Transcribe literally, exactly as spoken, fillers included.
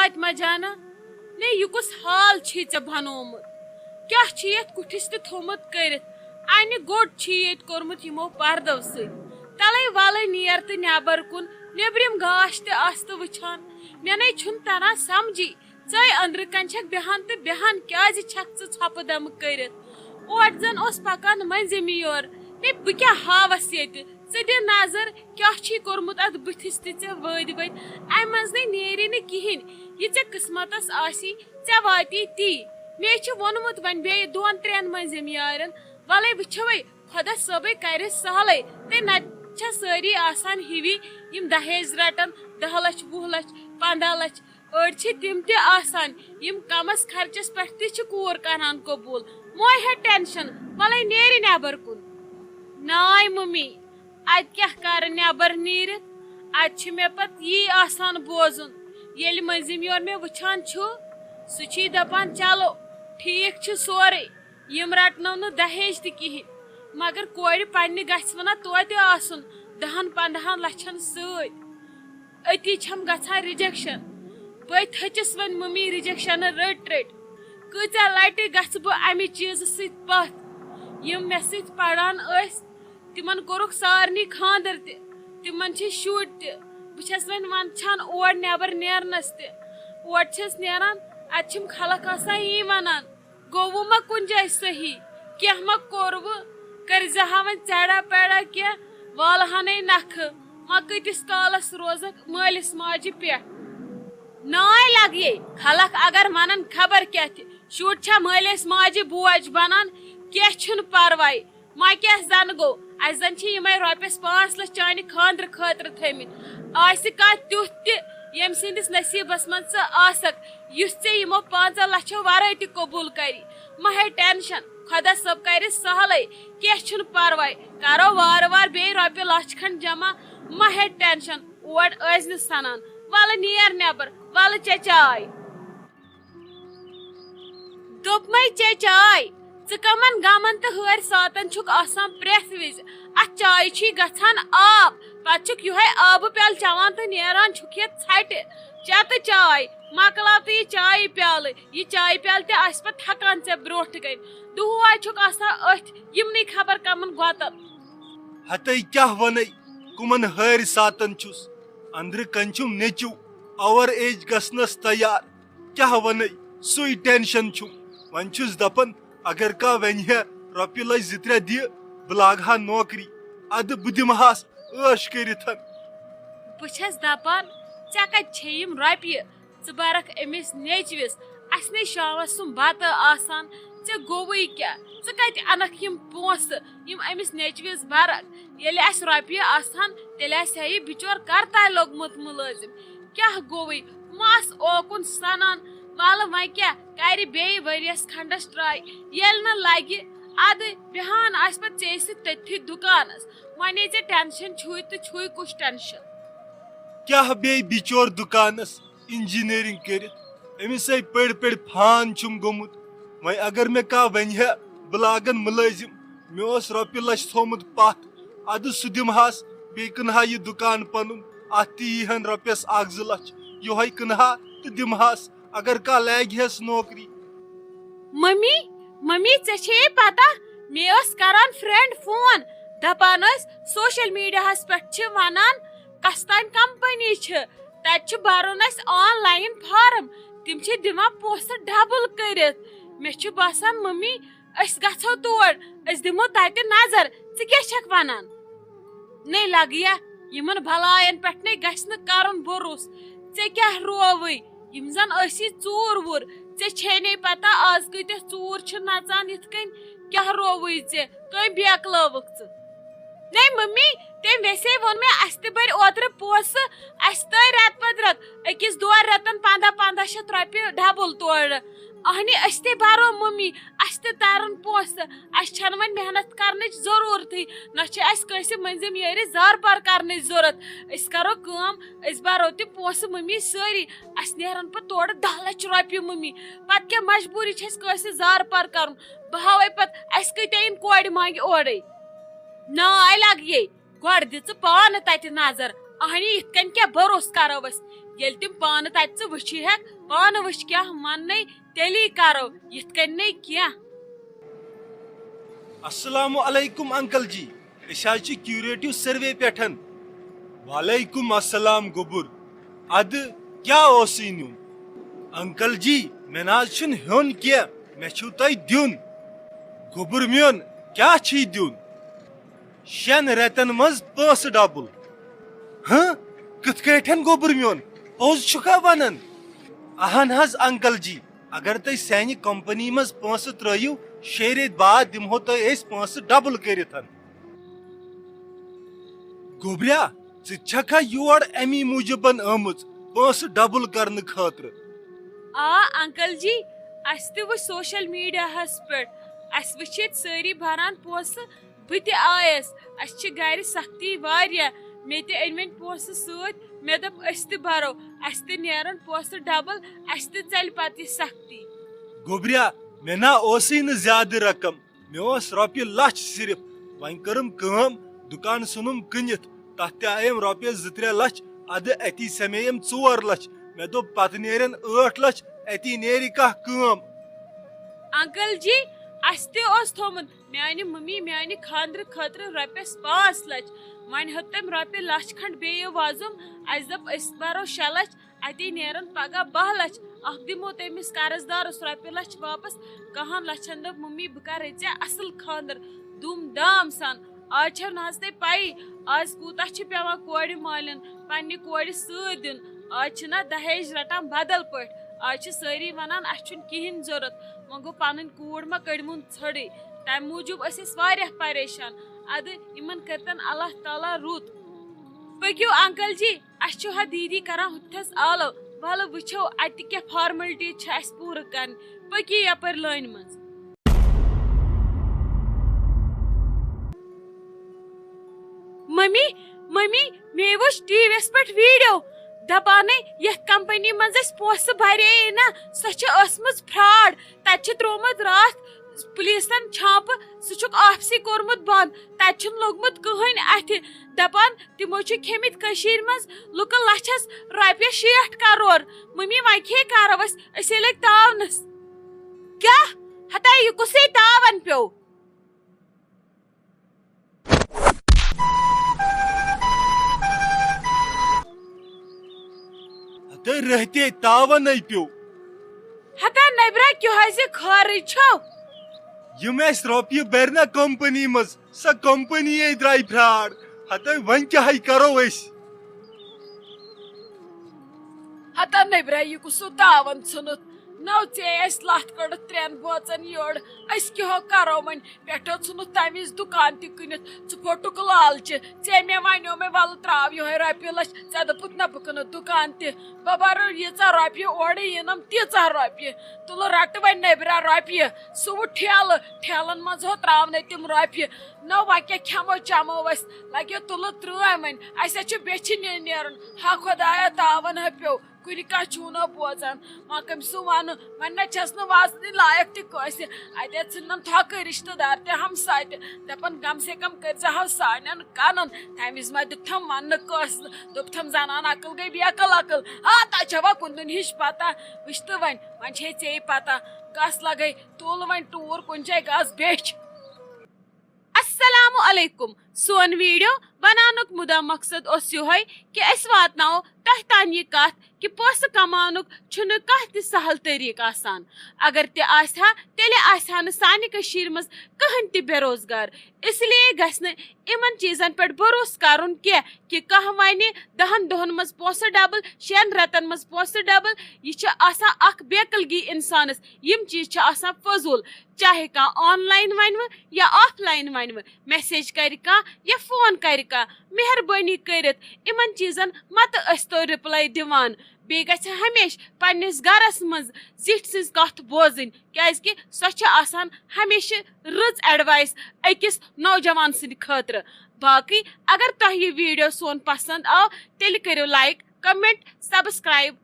فاطمہ جانہ، نے، یہِ کُس حال چھُے ژےٚ بنوومُت؟ کیٛاہ چھُ یتھ کُٹھِس تہِ تھوٚومُت کٔرِتھ؟ انہِ گوٚٹ چھُ ییٚتہِ کوٚرمُت یِمو پردو سۭتۍ۔ تلے ولے نیر تہٕ نٮ۪بر کُن، نیٚبرِم گاش تہِ آس تہٕ وٕچھان۔ مےٚ نے چھُنہٕ تران سمجھی، ژے أنٛدرٕ کنہِ چھکھ بیہان تہٕ بیہان کیازِ چھکھ ژٕ ژھۄپہٕ دمہٕ کٔرِتھ؟ اوٹ زن اوس پکان مٔنزِم یور۔ ہے، بہٕ کیٛاہ ہاوس ییٚتہِ؟ ژٕ دِ نظر، کیٛاہ چھُے کوٚرمُت اتھ بٕتھِس تہِ ژےٚ وٲدۍ وٲدۍ؟ امہِ منٛز نے نیرِ نہٕ کِہینۍ۔ یہِ ژےٚ قٕسمتس آسی، ژےٚ واتی تی۔ مےٚ چھُ ووٚنمُت وۄنۍ بیٚیہِ دۄن ترٛٮ۪ن مٔنزِم یارن، ولے وٕچھوے، خۄدا صٲبے کرِ سہلے۔ تہٕ نتہٕ چھےٚ سٲری آسان ہِوی، یِم دہیج رٹان، دَہ لچھ، وُہ لچھ، پنٛداہ لچھ۔ أڑۍ چھِ تِم تہِ آسان، یِم کمس خرچس پٮ۪ٹھ تہِ چھِ کوٗر کران قبوٗل۔ مہ ہے ٹینشن، ولے نیرِ نٮ۪بر کُن۔ ناے ممی، اتہِ کیٛاہ کرٕ نٮ۪بر نیٖرِتھ؟ اتہِ چھِ مےٚ پتہٕ یی آسان بوزُن۔ ییٚلہِ مٔنزِم یور مےٚ وٕچھان چھُ، سُہ چھُے دپان، چلو، ٹھیٖک چھُ سورُے، یِم رٹنو نہٕ دہیج تہِ کِہینۍ، مگر کورِ پننہِ گژھِ ونا توتہِ آسُن دہن پندہن لچھن سۭتۍ۔ أتی چھم گژھان ریجیکشن۔ بہٕ تھٔچِس وۄنۍ ممی ریجیکشنہٕ رٔٹۍ رٔٹۍ۔ کۭژاہ لٹہِ گژھٕ بہٕ امہِ چیٖزٕ سۭتۍ پتھ؟ یِم مےٚ سۭتۍ پران ٲسۍ، تِمن کوٚرُکھ سارنٕے خاندر تہِ، تِمن چھِ شُرۍ تہِ۔ بہٕ چھس وۄنۍ وندان اور نٮ۪بر نیرنس تہِ۔ اور چھس نیران، اتہِ چھِم خلق آسان یی ونان، گوٚوٕ ما کُنہِ جایہِ صحیح؟ کینٛہہ ما کوٚروٕ؟ کٔرزِ ہا وۄنۍ ژیڑا پیڑا کینٛہہ، والہٕ ہنے نکھٕ۔ وۄنۍ کۭتِس کالس روزکھ مٲلِس ماجہِ پٮ۪ٹھ؟ ناے لگیے، خلق اگر ونن خبر کیٛاہ تہِ، شُرۍ چھا مٲلِس ماجہِ بوج بنان؟ کینٛہہ چھُنہٕ پرواے۔ وۄنۍ کیٛاہ زن گوٚو؟ اسہِ زن چھِ یِمے رۄپیس پانٛژھ لچھ چانہِ خاندرٕ خٲطرٕ تھٲومٕتۍ۔ آسہِ کانٛہہ تیُتھ تہِ، ییٚمۍ سٕنٛدِس نصیٖبس منٛز ژٕ آسکھ، یُس ژےٚ یِمو پانٛژن لچھو ورٲے تہِ قبوٗل کرِ۔ مہ ہے ٹینشن، خۄدا صٲب کرِ سہلٕے، کینٛہہ چھُنہٕ پرواے۔ کرو وارٕ وارٕ بیٚیہِ رۄپیہِ لچھ کھنڈ جمع۔ مہ ہے ٹینشن، اور ٲسۍ نہٕ سنان۔ ولہٕ نیر نٮ۪بر، ولہٕ چےٚ چاے۔ دوٚپمَے ژےٚ چاے، ژٕ کمن غمن تہٕ ہٲرۍ ساتن چھُکھ آسان پرٛٮ۪تھ وِزِ؟ اتھ چایہِ چھُے گژھان آب، پتہٕ چھُکھ یِہوٚے آبہٕ پیالہٕ چٮ۪وان تہٕ نیران چھُکھ یتھ ژھٹہِ۔ چےٚ تہٕ چاے، مۄکلاو تہٕ یہِ چایہِ پیالہٕ، یہِ چایہِ پیالہٕ تہِ آسہِ پتہٕ تھکان ژےٚ برونٛٹھ کَنہِ۔ دۄہے چھُکھ آسان أتھۍ یِمنٕے خبر کمن گۄتن۔ ہتے کیٛاہ ونے، کمن ہٲرۍ ساتن چھُس؟ أنٛدرٕ کنہِ چھُم نیٚچو اوور ایج گژھنس تیار۔ کیٛاہ ونے، سُے ٹینشن چھُم۔ وۄنۍ چھُس دپان، اگر کانٛہہ ونہِ ہے، رۄپیہِ لچھ زٕ ترٛےٚ دِ، بہٕ لاگہٕ ہا نوکری، ادٕ بہٕ دِمہٕ ہاس عٲش کٔرِتھ۔ بہٕ چھَس دَپان، ژےٚ کَتہِ چھے یِم رۄپیہِ؟ ژٕ بَرَکھ أمِس نیٚچوِس، اَسہِ نے شامَس سُم بَتہٕ آسان، ژےٚ گوٚوُے کیٛاہ؟ ژٕ کَتہِ اَنَکھ یِم پونٛسہٕ، یِم أمِس نیٚچوِس بَرَکھ؟ ییٚلہِ اَسہِ رۄپیہِ آسہٕ ہَن، تیٚلہِ آسہِ ہا یہِ بِچور کَرتارِ لوٚگمُت مُلٲزِم۔ کیٛاہ گوٚوُے؟ مَس اوکُن سَنان، وَلہٕ وۄنۍ کیٛاہ کَرِ بیٚیہِ ؤریَس کھنٛڈَس ٹراے، ییٚلہِ نہٕ لَگہِ، اَدٕ بیٚہان آسہِ پَتہٕ ژےٚ سۭتۍ تٔتھی دُکانَس۔ وۄنۍ ژےٚ ٹینشن چھُے تہٕ چھُے کُس ٹینشن؟ کیٛاہ بیٚیہِ بِچور دُکانس انجینئرنگ کٔرِتھ؟ أمِس ہے پٔرۍ پٔرۍ فان چھُم گوٚمُت۔ وۄنۍ اگر مےٚ کانٛہہ ونہِ ہے، بہٕ لاگن مُلٲزِم، مےٚ اوس رۄپیہِ لچھ تھوٚومُت پتھ، ادٕ سُہ دِمہٕ ہاس بیٚیہِ کٕنہٕ ہا یہِ دُکان پنُن، اتھ تہِ یی ہن رۄپیس اکھ زٕ لچھ، یِہوٚے کٕنہٕ ہا تہٕ دِمہٕ ہاس۔ اگر کانٛہہ لاگہِ ہس نوکری۔ ممی، ممی، ژےٚ چھے پتہ، مےٚ ٲس کران فرینڈ فون، دپان ٲسۍ سوشل میڈیاہس پٮ۪ٹھ چھِ ونان کستان کمپنی چھِ، تتہِ چھُ برُن اسہِ آن لائن فارم، تِم چھِ دِوان پونٛسہٕ ڈبل کٔرِتھ۔ مےٚ چھُ باسان ممی، أسۍ گژھو تور، أسۍ دِمو تتہِ نظر۔ ژٕ کیٛاہ چھکھ ونان؟ نے لگیا، یِمن بلاین پٮ۪ٹھ نے گژھِ نہٕ کرُن بروس۔ ژےٚ کیٛاہ رووٕے؟ یِم زن ٲسی ژوٗر ووٗر۔ ژےٚ چھے نے پتہ آز کۭتیاہ ژوٗر چھِ نژان یِتھ کٔنۍ؟ کیٛاہ رووٕے ژےٚ؟ کٔمۍ بیکلٲوٕکھ ژٕ؟ نے ممی، تٔمۍ ویسے ووٚن مےٚ، اسہِ تہِ بٔرۍ اوترٕ پونٛسہٕ، اسہِ تٲرۍ رٮ۪تہٕ پتہٕ رٮ۪تہٕ، أکِس دۄن رٮ۪تن پنٛداہ پنٛداہ شیٚتھ رۄپیہِ ڈبل تورٕ۔ اہنہِ، أسۍ تہِ برو ممی، اسہِ تہِ ترن پونٛسہٕ، اسہِ چھنہٕ وۄنۍ محنت کرنٕچ ضروٗرتھٕے، نہ چھِ اسہِ کٲنٛسہِ مٔنٛزِم یٲرِس زارٕ پار کرنٕچ ضروٗرت۔ أسۍ کرو کٲم، أسۍ برو تہِ پونٛسہٕ ممی سٲری، اسہِ نیرن پتہٕ تورٕ دَہ لچھ رۄپیہِ ممی۔ پتہٕ کیٛاہ مجبوٗری چھِ اسہِ کٲنٛسہِ زارٕ پار کرُن؟ بہٕ ہاوے پتہٕ اسہِ کۭتیاہ یِن کورِ مانگہِ اورے۔ ناے لگیے، گۄڈٕ دِ ژٕ پانہٕ تتہِ نظر، اہنی، یِتھ کٔنۍ کیٛاہ بھروسہٕ کرو أسۍ؟ ییٚلہِ تِم پانہٕ تتہِ ژٕ وٕچھی ہٮ۪کھ، پانہٕ وٕچھ کیٛاہ مننے، تیٚلی کرو، یِتھ کٔنۍ نَے کینٛہہ۔ السلام علیکم انکل جی، أسۍ حظ چھِ کیوریٹو سروے پٮ۪ٹھ۔ وعلیکم السلام گوٚبُر، ادٕ کیٛاہ اوسُے نیُن؟ انکل جی، مےٚ نہ حظ چھُنہٕ ہیوٚن کینٛہہ، مےٚ چھُو تۄہہِ دیُن۔ گوٚبُر میون، کیٛاہ چھُے دیُن؟ شٮ۪ن رٮ۪تن منٛز پونٛسہٕ ڈبل۔ ہہ؟ کِتھ کٲٹھۍ گوٚبُر میون؟ پوٚز چھُکھا ونان؟ اہن حظ انکل جی، اگر تُہۍ سانہِ کمپنی منٛز پونٛسہٕ ترٲیِو، شیٚیہِ رٮ۪تۍ بعد دِمہو تۄہہِ أسۍ پونٛسہٕ ڈبل کٔرِتھ۔ گوٚبریا، ژٕ تہِ چھکھا یور امی موٗجوٗبن آمٕژ پونٛسہٕ ڈبل کرنہٕ خٲطرٕ؟ آ انکل جی، اسہِ تہِ وٕچھ سوشل میڈیاہس پٮ۪ٹھ، اسہِ وٕچھ ییٚتہِ سٲری بران پونٛسہٕ، بہٕ تہِ آیس۔ اسہِ چھِ گرِ سختی واریاہ، مےٚ تہِ أنۍ وۄنۍ پونٛسہٕ سۭتۍ، مےٚ دوٚپ أسۍ تہِ برو، اسہِ تہِ نیرن پونٛسہٕ ڈبل، اسہِ تہِ ژلہِ پتہٕ یہِ سختی۔ گوٚبریا، مےٚ نا اوسُے نہٕ زیادٕ رقم، مےٚ اوس رۄپیہِ لچھ صرف۔ وۄنۍ کٔرٕم کٲم، دُکان ژھُنُم کٕنِتھ، تتھ تہِ آیم رۄپیس زٕ ترٛےٚ لچھ، ادٕ اتی سمییم ژور لچھ۔ مےٚ دوٚپ پتہٕ نیرن ٲٹھ لچھ، اتی نیرِ کانٛہہ کٲم۔ انکل جی، اسہِ تہِ اوس تھومُت میانہِ ممی میانہِ خاندرٕ خٲطرٕ رۄپیس پانٛژھ لچھ۔ وۄنۍ ہیوٚت تٔمۍ رۄپیہِ لچھ کھنڈ بیٚیہِ وۄزُم۔ اسہِ دوٚپ أسۍ برو شےٚ لچھ، اتی نیرن پگاہ باہ لچھ۔ اکھ دِمو تٔمِس قرض دارس رۄپیہِ لچھ واپس۔ کہن لچھن دوٚپ ممی، بہٕ کرے ژےٚ اصل خاندر، دوٗم دام سان۔ آز چھو نہ حظ تۄہہِ پَیی، آز کوٗتاہ چھِ پٮ۪وان کورِ مالٮ۪ن پننہِ کورِ سۭتۍ دیُن۔ آز چھِنہ دہیج رٹان بدل پٲٹھۍ۔ آز چھِ سٲری ونان، اسہِ چھُنہٕ کِہیٖنۍ ضوٚرتھ، وۄنۍ گوٚو پنٕنۍ کوٗر ما کٔڑمُن ژھٔڑٕے۔ تمہِ موٗجوٗب ٲسۍ أسۍ واریاہ پریشان۔ ادٕ یِمن کٔرتن اللہ تعالیٰ رُت۔ پٔکِو انکل جی، اسہِ چھُ ہا دیٖدی کران ہُتھس آلو۔ ولہٕ وٕچھو اتہِ کیٛاہ فارملٹیٖز چھِ اسہِ پوٗرٕ کرنہِ۔ پٔکِو یپٲرۍ لٲنہِ منٛز۔ ممی، ممی، مے وٕچھ ٹی وی یس پٮ۪ٹھ ویڈیو، دپان یتھ کمپنی منٛز اسہِ پونٛسہٕ بھرے نہ، سۄ چھِ ٲسمٕژ فراڈ۔ تتہِ چھِ تروومُت راتھ پُلیٖسن چھاپہٕ، سُہ چھُکھ آفسٕے کوٚرمُت بنٛد۔ تتہِ چھُنہٕ لوٚگمُت کٕہٕنۍ اتھِ۔ دپان تِمو چھِ کھیٚمٕتۍ کٔشیٖرِ منٛز لُکن لچھس رۄپیس شیٹھ کرور۔ ممی، وۄنۍ کیٛاہ کرو أسۍ؟ أسے لٔگۍ تاونس۔ کیٛاہ؟ ہتا یہِ کُسے تاون پیوٚو؟ ہتہٕ رٔہتے تاونے پیوٚو۔ ہتا نبرا کیٛاہ زِ خٲرٕے چھو؟ یِم اَسہِ رۄپیہِ بَرِ نا کمپنی منٛز، سۄ کمپنی ہے درٛاے فراڈ۔ ہتہٕ وۄنۍ کیٛاہ ہے کرو أسۍ؟ ہتا نبرا یہِ کُس سُہ تاون ژھُنُتھ؟ نو ژےٚ اَسہِ لتھ کٔڑٕتھ ترٛٮ۪ن بٲژن یٔڑ، أسۍ کیٛاہ کرو وۄنۍ؟ پٮ۪ٹھٕ ژھُنُتھ تَمہِ وِزِ دُکان تہِ کٕنِتھ۔ ژٕ پھوٚٹُکھ لالچہِ۔ ژےٚ مےٚ وَنیو مےٚ وَلہٕ ترٛاو یِہوٚے رۄپیہِ لَچھ، ژےٚ دوٚپُتھ نہ بہٕ کٕنہٕ دُکان تہِ۔ بہٕ بَرٕ ییٖژاہ رۄپیہِ اورٕ یِنَم تیٖژاہ رۄپیہِ۔ تُلہٕ رَٹہٕ وۄنۍ نٮ۪برٕ رۄپیہِ۔ سُہ وُہ ٹھیلہٕ، ٹھیلَن منٛز ہو ترٛاونَے تِم رۄپیہِ۔ نہ وۄنۍ کیٛاہ کھٮ۪مو چٮ۪مو أسۍ؟ لَگیو تُلہٕ ترٛٲمۍ وۄنۍ۔ اَسہِ حظ چھِ بیٚچھِ نہِ-، نیرُن۔ ہا خۄدایا تاوَن ہا پیوٚو۔ کُنہِ کانٛہہ چھُو نہٕ بوزان، وۄنۍ کٔمۍ سُنٛد وَنہٕ؟ وۄنۍ نہ چھَس نہٕ وازنہِ لایق تہِ کٲنٛسہِ۔ اَتہِ ژھٕننَم تھۄکہٕ رِشتہٕ دار تہِ ہمساے تہِ۔ دَپان کم سے کم کٔرۍ زِ ہاو سانٮ۪ن کَنَن۔ تَمہِ وِزِ ما دیُتتھَم وَننہٕ کٲنٛسہِ، دوٚپتھَم زَنان عقل گٔے بے عقل عقل۔ آ، تَتہِ چھَوا کُنہِ دُنہِچ پَتہ؟ وٕچھ تہٕ وۄنۍ، وۄنۍ چھے ژےٚ پَتہ۔ گژھ لَگَے، تُل وۄنۍ ٹوٗر کُنہِ جایہِ، گژھ بیٚچھ۔ السلام علیکم۔ سون ویڈیو بناونُک مُدا مقصد اوس یِہوٚے کہِ أسۍ واتناوو تۄہہِ تام یہِ کتھ کہِ پونٛسہٕ کماونُک چھُنہٕ کانٛہہ تہِ سہل طریٖقہٕ آسان۔ اگر تہِ آسہِ ہا، تیٚلہِ آسہِ ہا نہٕ سانہِ کٔشیٖرِ منٛز کٕہٕنۍ تہِ بے روزگار۔ اس لیے گژھِ نہٕ یِمن چیٖزن پٮ۪ٹھ بھروسہٕ کرُن کینٛہہ کہِ کانٛہہ ونہِ دہن دۄہن منٛز پونٛسہٕ ڈبل، شٮ۪ن رٮ۪تن منٛز پونٛسہٕ ڈبل۔ یہِ چھِ آسان اکھ بے عقلگی انسانس۔ یِم چیٖز چھِ آسان فضوٗل۔ چاہے کانٛہہ آن لاین ونوٕ یا آف لاین ونوٕ، میسیج کرِ کانٛہہ یا فون کرِ کانٛہہ، مہربٲنی کٔرِتھ یِمن چیٖزن متہٕ ٲسۍتو رِپلاے دِوان۔ بیٚیہِ گژھِ ہمیشہٕ پننِس گرس منٛز زِٹھۍ سٕنٛز کتھ بوزٕنۍ، کیازِ کہِ سۄ چھِ آسان ہمیشہٕ رٕژ ایڈوایس أکِس نوجوان سٕنٛدِ خٲطرٕ۔ باقٕے اگر تۄہہِ یہِ ویڈیو سون پسند آو، تیٚلہِ کٔرِو لایک، کمنٹ، سبسکرایب